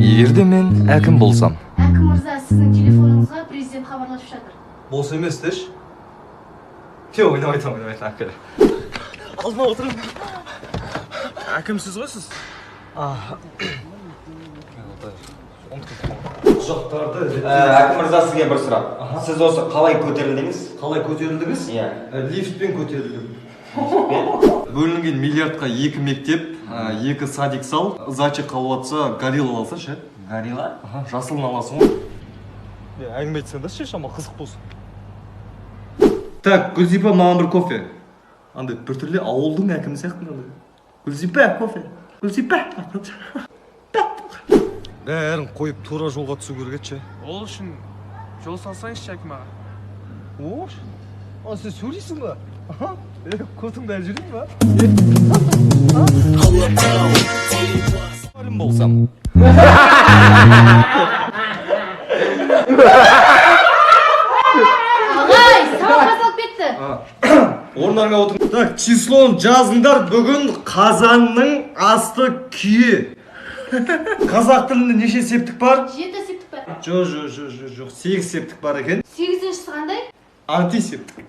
Егер де мен әкім болсам. Әкім мырза, сіздің телефоныңызға президент хабарласып жатыр. Бос емес деші. Те, ойнап айтамын, ойнап айтамын, әкелі. Алдыма отырын. Әкімсіз ғой сіз? Құжаттарды Әкім мырза, сізге бір сұрақ. Сіз осы қалай көтерілдіңіз? Қалай көтерілдіңіз? Иә. Лифтпен көтерілдім. Бөлінген миллиардқа 2 мектеп, 2 садик сал, зачек қалып жатса, горилла алса ше. Горилла? Аха, жасылын аласың ғой. Әңгіме айтсаңдаршы, шама қызық болсын. Так, Гүлзипа, маған бір кофе. Андай біртүрлі ауылдың әкімі сияқты мынандай. Гүлзипа, кофе. Гүлзипа. Бәрін қойып тура жолға түсу керек еді ше. Ол үшін жол салсаңызшы, әкім аға. О, а сен сөйлейсің ба? Аха, көтіңді әлі жүрейін ба? Мұғалім болсам. Ағай, сабақ басталып кетті. Орындарыңа отырың. Так, числоны жазыңдар. Бүгін қазанның асты күйі. Қазақ тілінде неше септік бар? 7 септік бар. Жоқ, жоқ, жоқ, жоқ, жоқ. 8 септік бар екен. 8-шісі қандай? Антисептік.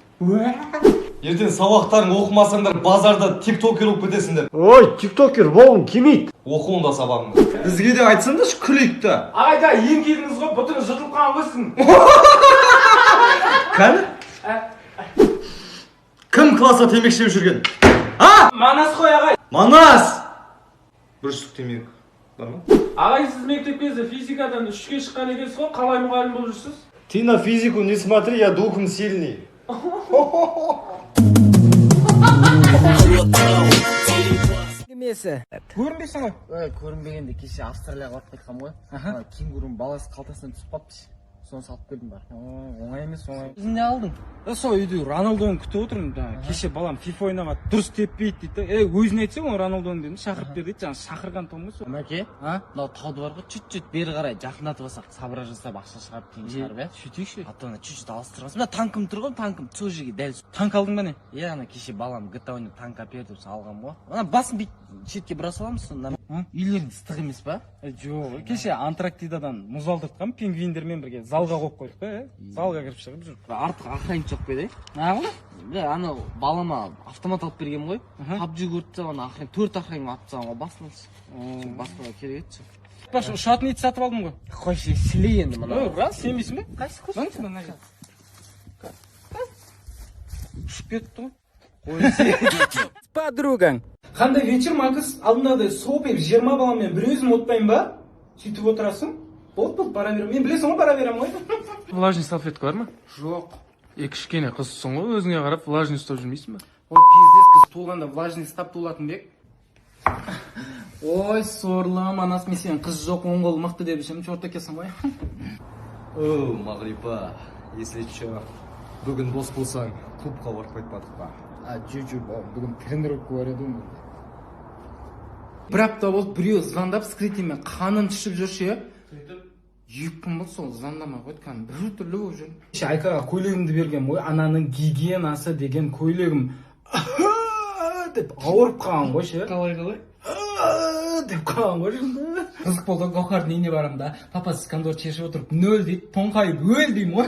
Ертең сабақтарың оқымасаңдар базарда тиктокер болып кетесіңдер. Ой, тиктокер болғым келмейді. Оқы онда сабағыңды. Бізге де айтсаңдаршы, күлейік та. Ағай, да еңкейдіңіз ғой, бұтыңыз жыртылып қалған ғой сіздің. Кәні? Кім класста темекі шегіп жүрген? А? Манас қой, ағай. Манас! Бір штук темекі бар ма? Ағай, сіз мектеп кезінде физикадан 3-ке шыққан екенсіз ғой, қалай мұғалім болып жүрсіз? Ты на физику не смотри, я духом сильный. Көрінбейсің ғой. Ой, көрінбегенде кеше Австралияға барып қайтқанмын ғой. Ана кенгурының баласы қалтасынан түсіп қалыпты. Соны салып келдім бар. Оңай емес, оңай. Өзің не алдың? Сол үйде Роналдоны күтіп отырмын. Жаңа кеше балам фифа ойнамады, дұрыс теппейді дейді да. Өзіне айтсаң, ол Роналдоны дедім, шақырып бер дейді. Жаңа шақырған том ғой сол. Мәке, а? Мынау тауды бар ғой, чуть-чуть бері қарай жақындатып алсақ, сабыра жасап, ақша шығарып, теңге шығарып, иә? Сөйтейікші. А то ана чуть-чуть алыстырып алсам, мына танкім тұр ғой, танкім сол жерге дәл. Танк алдың ба не? Иә, ана кеше балам GTA ойнап танк әпер деп алғам ғой. Ана басын бүйтіп шетке бұра саламыз сонда. Үйлерің ыстық емес па? Жоқ, кеше Антарктидадан мұз алдыртқан пингвиндермен бірге залға қойып қойдық та, залға кіріп шығып жүр. Артық охранник жоқ па еді? Неғылды? Бля, анау балама автомат алып бергенмін ғой. PUBG көріп тастап, ана охранник, 4 охранник атып тастаған ғой басынан. Баспана керек еді. Баш, ұшатын ит сатып алдым ғой. Қойшы, сілей енді мына. Рас, сенбейсің бе? Қайсы қойшы? Мына мына. Ұшып кетті ғой. Подругаң. Қандай вечер, Макс? Алдындағыдай сопиып 20 баламмен бір өзім отпаймын ба? Сөйтіп отырасың? Болды, болды, бара беремін. Мен білесің ғой, бара беремін ғой. Влажный салфетка бар ма? Жоқ. Кішкене қызсың ғой, өзіңе қарап влажный ұстап жүрмейсің ба? Ой, пиздец, біз туылғанда влажный ұстап туылатын бек. Ой, сорлым, анасы мен сен қыз жоқ, оң қолы мықты деп ішемін, черт екенсің ғой. О, Мағрипа, если чё, бүгін бос болсаң, клубқа барып қайтпадық па? А, жо, бүгін тренировка бар еді ғой. Бір апта болды, біреу звондап, скрытиймен қанын ішіп жүр ше. 2 күн болды сол звондамай қойды, кәдімгі бір түрлі болып жүр. Кеше Айкаға көйлегімді бергенмін ғой, ананың гигиенасы деген көйлегім деп ауырып қалған ғой ше. Қалай, қалай? Деп қалған ғой шынында. Қызық болды ғой, Гауһардың үйіне барамын да, папа сіз кондор шешіп отырып нөл дейді, тоңқайып өл деймін ғой.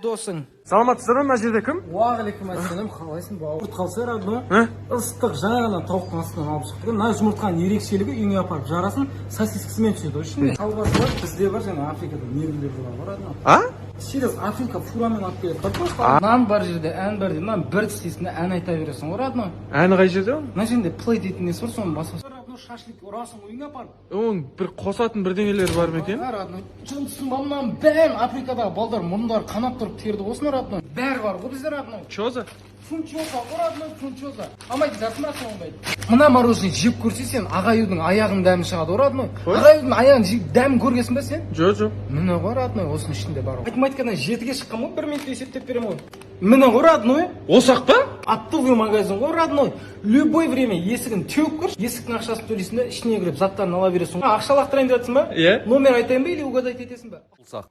Досың. Саламатсыздар ма, мына жерде кім? Уағалейкум ассалам, қалайсың бауыр? Құрт қалса родной. Ыстық жаңа ғана тауықтың астынан алып шықтық. Мына жұмыртқаның ерекшелігі үйіңе апарып жарасын, сосискасымен түседі ғой ішінде. Колбасы бар, бізде бар және Африкада негрлерде бар ғой родной. А? Через Африка фурамен алып келеді. Просто нан бар жерде ән бар дейді. Мынаны бір тістейсің де ән айта бересің ғой родной. Әні қай жерде оның? Мына жерде плей дейтін несі бар, соны басасың. Родной, шашлык ұрасың үйіңе апарып. Оның бір қосатын бірдеңелері бар ма екен? Родной, жындысың ба, мынаның бәрін Африкадағы балдар мұрындары қанап тұрып терді осыны родной. Бәрі бар ғой бізде родной. Чё за? Фунчоза ғой родной, фунчоза. Алмайтын шығарсың бірақ соңында. Мына мороженое жеп көрсе сен ағаюдың аяғының дәмі шығады ғой родной. Ағаюдың аяғын жеп дәмін көргенсің ба сен? Жоқ, жоқ. Міне ғой родной, осының ішінде бар ғой. Математикадан 7-ге шыққан ғой, 1 минутта есептеп беремін ғой. Міне ғой родной. Осақ па? Оптовый магазин ғой родной. Любой время есігін теуіп көрші, есіктің ақшасын төлейсің да, ішіне кіріп заттарын ала бересің. Ақша лақтырайын деп жатсың ба? Иә. Номер айтайын ба или угадать етесің ба? Болсақ.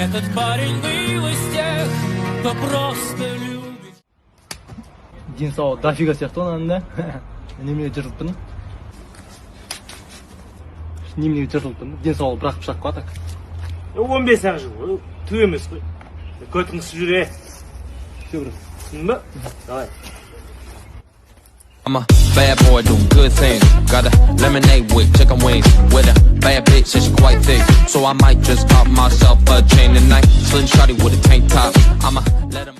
Этот парень был из тех, кто просто любит. Денсаулығы дофига сияқты ғой ананың да. Неменеге жыртылып тұрмын? Неменеге жыртылып тұрмын? Денсаулығы бірақ пышақ қой, так. 15 ақ жыл ғой, түк емес қой. Көтің қысып жүр, е. Все, брат. Түсіндің ба? Давай. I'm a bad boy doing good things. Got a lemonade with chicken wings. With a bad bitch and she quite thick. So I might just pop myself a chain tonight. Slim shawty with a tank top. I'ma let him.